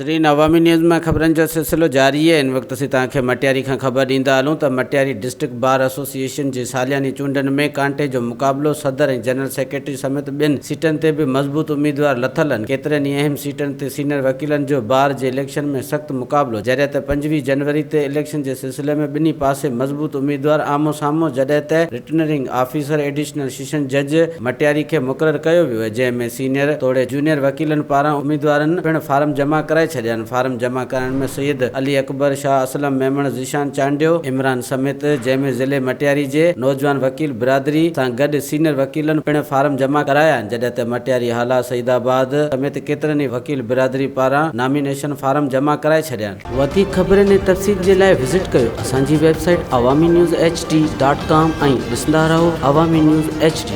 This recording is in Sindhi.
ناظرين عوامي نيوز مان خبرن جو سلسلو جاري آهي ان وقت اسين توهان کي مٽياري کان خبر ڏيندا هلون ته مٽياري ڊسٽرڪٽ بار ايسوسيئيشن جي سالياني چونڊن ۾ ڪانٽي جو مقابلو صدر ۽ جنرل سيڪريٽري سميت ٻين سيٽن تي به مضبوط اميدوار لٿل آهن ڪيترن ئي اهم سيٽن تي سينئر وڪيلن جو بار جي اليڪشن ۾ سخت مقابلو جڏهن ته 25 جنوري تي اليڪشن جي سلسلي ۾ ٻنهي پاسي مضبوط اميدوار آمهون سامهون جڏهن ته رٽرننگ آفيسر ايڊيشنل سيشن جج مٽياري کي مقرر ڪيو ويو آهي، جنهن ۾ سينيئر توڙي جونيئر وڪيلن پاران اميدوارن پڻ فارم جمع ڪرائي ڇڏيا آهن، فارم جمع ڪرائڻ ۾ سيد علي اڪبر شاهه، اسلم ميمڻ، ذيشان چانڊيو، عمران سميت جنهن ۾ ضلعي مٽياري جي نوجوان وڪيل برادري سان گڏ سينيئر وڪيلن پڻ فارم جمع ڪرايا آهن، جڏهن ته مٽياري، هالا، سعيد آباد سميت ڪيترن ئي وڪيل برادري پاران نامينيشن فارم جمع ڪرائي ڇڏيا آهن. وڌيڪ خبرن ۽ تفصيل جي لاء وزٽ ڪيو اسان جي website Awami news H D dot com ۽ ڏسندا رهو عوامي نيوز ايڇ ڊي.